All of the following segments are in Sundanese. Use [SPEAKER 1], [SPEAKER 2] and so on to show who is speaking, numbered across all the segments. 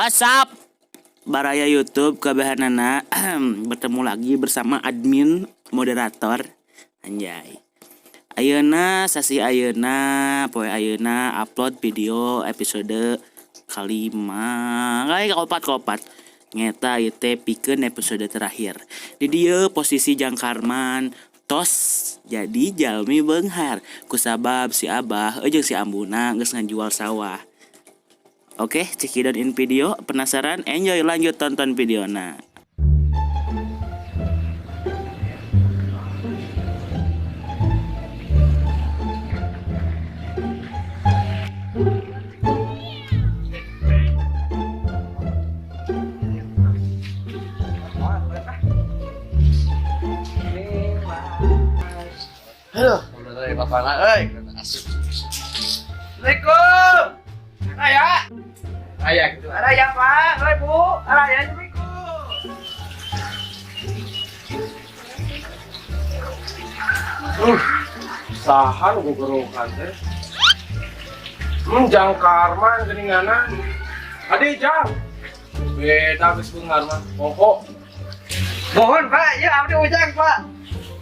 [SPEAKER 1] What's up? Baraya YouTube kabehanana, bertemu lagi bersama admin moderator. Anjay. Ayeuna sasi ayeuna poe ayeuna upload video episode kalima kali kaopat kaopat nyeta ieu teh pikeun episode terakhir. Di dieu posisi Jang Karman tos jadi jalmi beunghar kusabab si Abah jeung si Ambuna geus ngajual sawah. Oke, cekidot in video, penasaran? Enjoy, lanjut tonton videona.
[SPEAKER 2] Aduh, udah dari bapak euy. Assalamualaikum. Raya. Raya gitu. Raya, Pak. Raya, Bu. Raya, Assalamualaikum.
[SPEAKER 3] Saha nu gugurungan teh? Jang Karman geuninganan. Adi Jang. Beda geus beunghar mah. Poho.
[SPEAKER 2] Mohon, Pak. Ya, abdi ujang, Pak.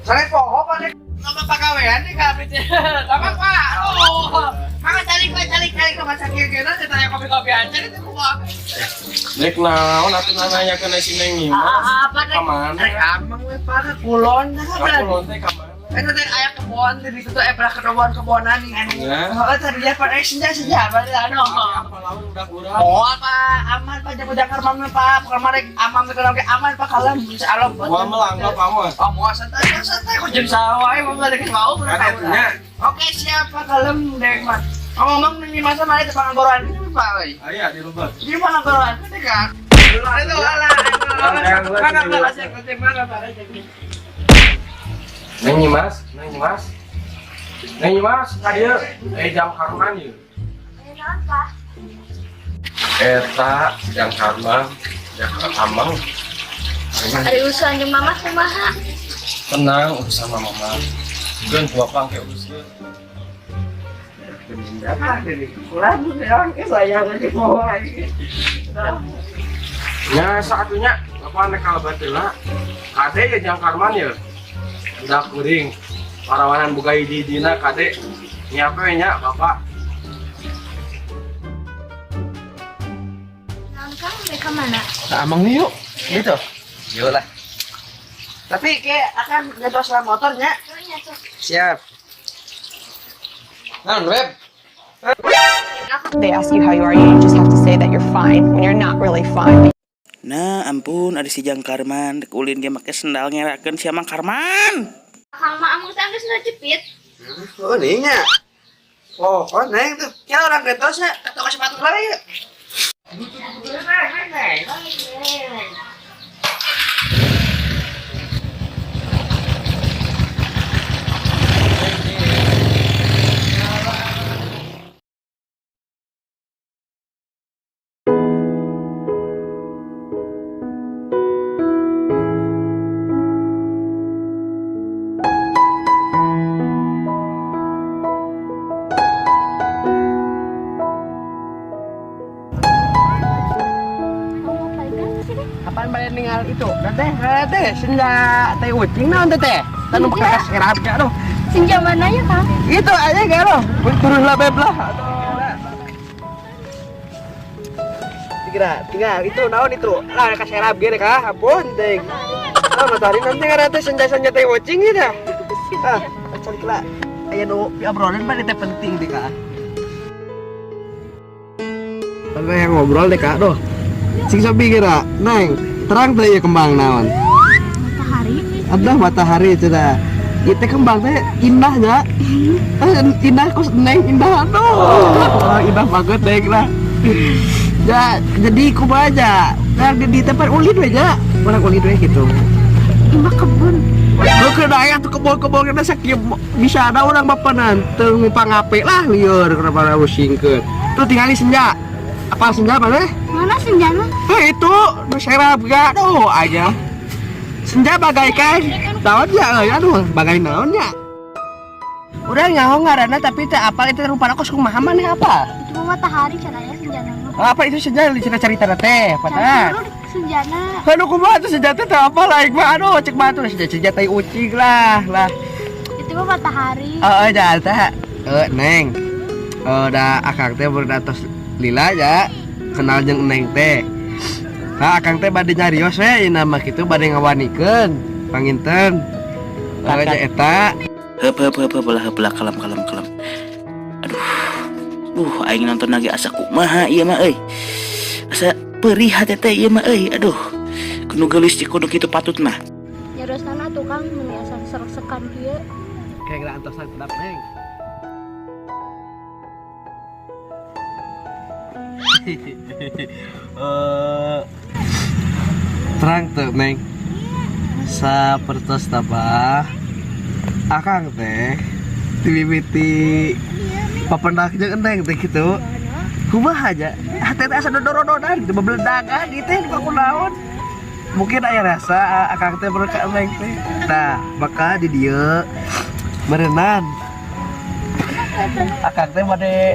[SPEAKER 2] Saya poho, Pak. Nama pagawean nih kabeh teh. Sama, Pak. Oh. Maka cari, Pak, cari cari ke masa kieu kieu teh tanya kopi-kopi aja itu kumaha.
[SPEAKER 3] Dek naon atuh nanyakeun si Neng Nyimas.
[SPEAKER 2] Apa
[SPEAKER 3] Ka mana?
[SPEAKER 2] Rek amang we Pak kulon nah
[SPEAKER 3] Ka
[SPEAKER 2] berarti.
[SPEAKER 3] kulon teh ka mana?
[SPEAKER 2] Eta teh aya kebon di situ teh pernah kebon-kebonan nih.
[SPEAKER 3] Ya.
[SPEAKER 2] Heeh, tadi dia Pak senja senja berarti anu.
[SPEAKER 3] Apa lawan udah urang?
[SPEAKER 2] Oh, apa aman Pak jago jakar mah Pak, bukan marek aman teh oke aman Pak kalem insyaallah.
[SPEAKER 3] Gua melanggap kamu.
[SPEAKER 2] Oh, mau santai santai kok jeung sawah mau balik mau
[SPEAKER 3] Ada nya.
[SPEAKER 2] Oke, siap Pak kalem dek Mas. Ngomong nih masa mana itu panggoran itu Pak euy.
[SPEAKER 3] Aya di lembur.
[SPEAKER 2] Di mana panggoran itu kan? Itu alah. Mana mana mana mana.
[SPEAKER 3] Neng Nyimas, Neng Nyimas. Neng Nyimas, ka dieu Jang Karman ieu. Eta Jang Karman, Jang Amang.
[SPEAKER 4] Ari urusan jeung mama kumaha?
[SPEAKER 3] Tenang urusan mama mah. Geun bapak ke uruskeun.
[SPEAKER 2] Apa dari kurang yang saya lagi mau lagi.
[SPEAKER 3] Ya saatunya bapak nek kalebat heula. Kade ya Jang Karman ya. Budak kuring. Parawanan boga hiji-hijina kade. Nyiap we nya bapak.
[SPEAKER 4] Naon Kang, rek ka mana?
[SPEAKER 2] Nah, amang nih yuk, gitu. Yuk lah. Tapi kayak akan ngetos lah motornya.
[SPEAKER 4] Nya tuh.
[SPEAKER 2] Siap. Nah, web.
[SPEAKER 5] They ask you how you are, you just have to say that you're fine when you're not really fine.
[SPEAKER 1] Nah, ampun ada si Jang Karman dek ulin ge make sendal ngerakeun si Amang Karman.
[SPEAKER 4] Akang mah amung teh geus jepit.
[SPEAKER 2] Oh, nih nya. Oh, oh, neng tuh. Kira orang ngetosnya atau kasih sepatu lagi yuk. Neng, neng, neng.
[SPEAKER 4] Kamu balikan ke sini?
[SPEAKER 2] Kapan balik ninggal itu? Teh, teh, senja teh ucing naon teh teh? Tanu bekas kerap ya aduh.
[SPEAKER 4] Senja mana ya, Kang?
[SPEAKER 2] Itu aja gak loh. Turun lah beb lah. Tiga, tinggal itu naon itu. Lah kasih serap gini kah? Ampun ting. Ah matahari nanti kan teh senja-senja teh ucing gitu. Ah, cari lah. Aya nu obrolin mah teh penting deh kak. Ada yang ngobrol deh kak doh. Sing sobi kira, neng, terang teh ieu kembang naon?
[SPEAKER 4] Matahari.
[SPEAKER 2] Ada matahari cenah. Ieu teh kembang teh indahnya. Indah kos neng indah aduh. Wah, indah banget neng lah. Ya, jadi kumaha aja. Kan di tempat ulin we nya. Urang ulin we gitu.
[SPEAKER 4] Imah kebun.
[SPEAKER 2] Lu ke aya tuh kebon-kebon kita sakieu bisa ada orang bapanan teu ngupangape lah lieur kenapa pusingkeun. Tuh tingali senja. Apa senja mana?
[SPEAKER 4] Mana senjana?
[SPEAKER 2] Eh itu nu serap gak aduh aja. Senja bagaikan naon ya euy aduh bagai naon ya. Udah nyaho ngaranna tapi teu apal itu rupana kos kumaha maneh apa?
[SPEAKER 4] Itu mah matahari caranya senjana mah.
[SPEAKER 2] Apa itu senja cerita-cerita teh? Pada.
[SPEAKER 4] Campur senjana.
[SPEAKER 2] Aduh, kumaha tuh senjata teh apa lah mah, aduh, cek mah tuh senjata senjata ucing lah lah.
[SPEAKER 4] Itu mah matahari.
[SPEAKER 2] Oh, oh teh. Eh, Neng. Eh, da akang teh berdatos lila ya. Kenal jeung Neng teh. Nah, akang teh bade nyarios we ieu mah kitu, bade ngawanikeun panginten. Eh, nya eta.
[SPEAKER 1] Heup heup heup heup lah, heup lah, kalem kalem kalem. Aduh. Aing nonton lagi asa kumaha ieu mah euy. Asa perih hati teh ieu mah euy. Aduh. Kudu geulis kudu kitu patut mah.
[SPEAKER 4] Nyariosna tukang meni asa serek-sekan kieu.
[SPEAKER 2] Kayak geura antosan kedap, Neng. Eh, terang tuh, Neng. Sapertos tabah akang teh dimimiti papendak jeung Neng teh kitu. Kumaha aja hati teh asa dodorododan gitu, bebeledagan gitu teh kunaon. Mungkin aya rasa akang teh perlu ka Neng teh. Nah, maka di dieu meureunan akang teh bade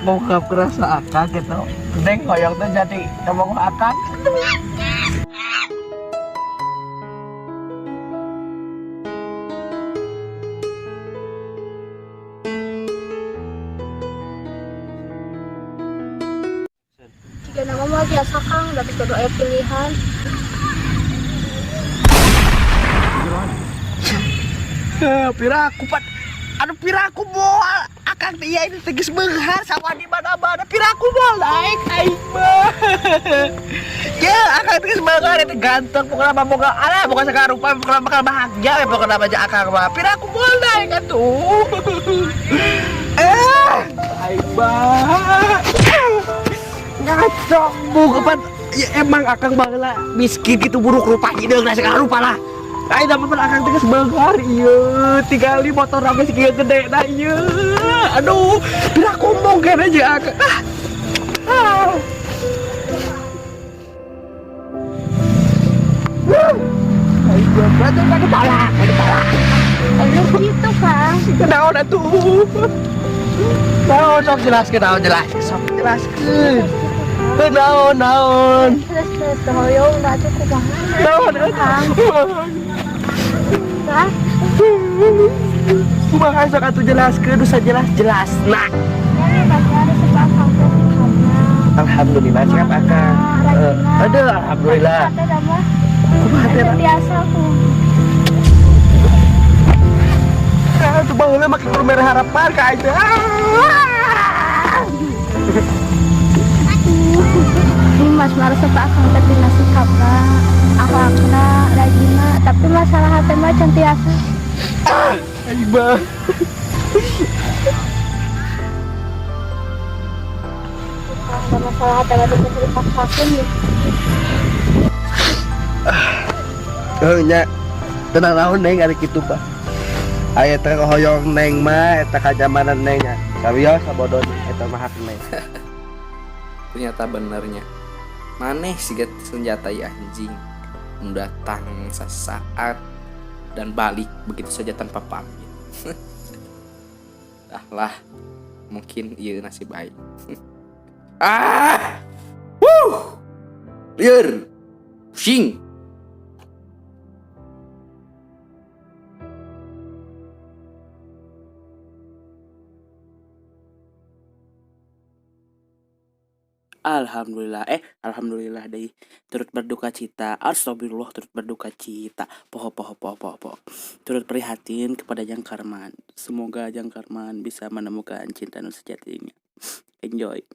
[SPEAKER 2] ngungkap rasa akang gitu. Neng hoyong teh jadi ngomong akang.
[SPEAKER 4] Jika nama mah biasa, Kang, tapi kudu aya pilihan.
[SPEAKER 2] Eh, piraku pat, aduh, piraku moal akang teh, ieu ini teh geus beunghar sama di mana-mana, piraku moal naik aing mah. Ya, akang teh geus beunghar itu, ganteng pokoknya mah, boga alah, boga segala rupa pokoknya, bakal bahagia we pokoknya mah akang mah. Piraku moal naik atuh. Eh, aing mah ngacok bukan ya, emang akang baheula miskin gitu, buruk rupa, hideung, segala rupa lah. Aing dapat pun akang teh geus beunghar ieu, tingali motor rame sakieu gede na ieu. Aduh, pira ngomong kene jeung akang. Ah. Ah. Aing berarti kan ditolak, ditolak.
[SPEAKER 4] Gitu, Kang.
[SPEAKER 2] Naon atuh? Naon, sok jelaskeun, naon jelas, sok jelaskeun. Naon, naon.
[SPEAKER 4] Terus terus hoyong da atuh kumaha?
[SPEAKER 2] Naon?
[SPEAKER 4] Kang. Kang,
[SPEAKER 2] Kumaha, sok atuh jelaskeun, usah jelas-jelas. Nah,
[SPEAKER 4] ya pasti resep akang teh sikapna.
[SPEAKER 2] Alhamdulillah siap akang. Eh, aduh, alhamdulillah.
[SPEAKER 4] Teh da mah
[SPEAKER 2] Kumaha teh?
[SPEAKER 4] biasa aku.
[SPEAKER 2] Ah, tuh baheula make kudu mere harapan ka aing teh. Ah.
[SPEAKER 4] Ini mas mah resep akang teh dina sikapna, akhlakna, rajinna, tapi masalah hati mah can tiasa.
[SPEAKER 2] Aing mah.
[SPEAKER 4] Kang, masalah hati mah teu dipaksakeun ya.
[SPEAKER 2] Oh nya. Tenang naon, Neng, ari kitu mah. Aya teh hoyong Neng mah eta kajamanan Neng nya. Sawios sabodon eta mah hak Neng.
[SPEAKER 6] Ternyata benernya maneh siga senjata ya anjing, datang sesaat dan balik begitu saja tanpa pamit. Dah lah, mungkin iya nasib baik. Ah, wuh, liar, pusing.
[SPEAKER 1] Alhamdulillah, eh, alhamdulillah deh, turut berduka cita, astagfirullah, turut berduka cita, poho poho poho poho poho, turut prihatin kepada Jang Karman. Semoga Jang Karman bisa menemukan cinta nu sejatinya. Enjoy.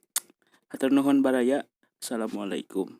[SPEAKER 1] Hatur nuhun, baraya. Assalamualaikum.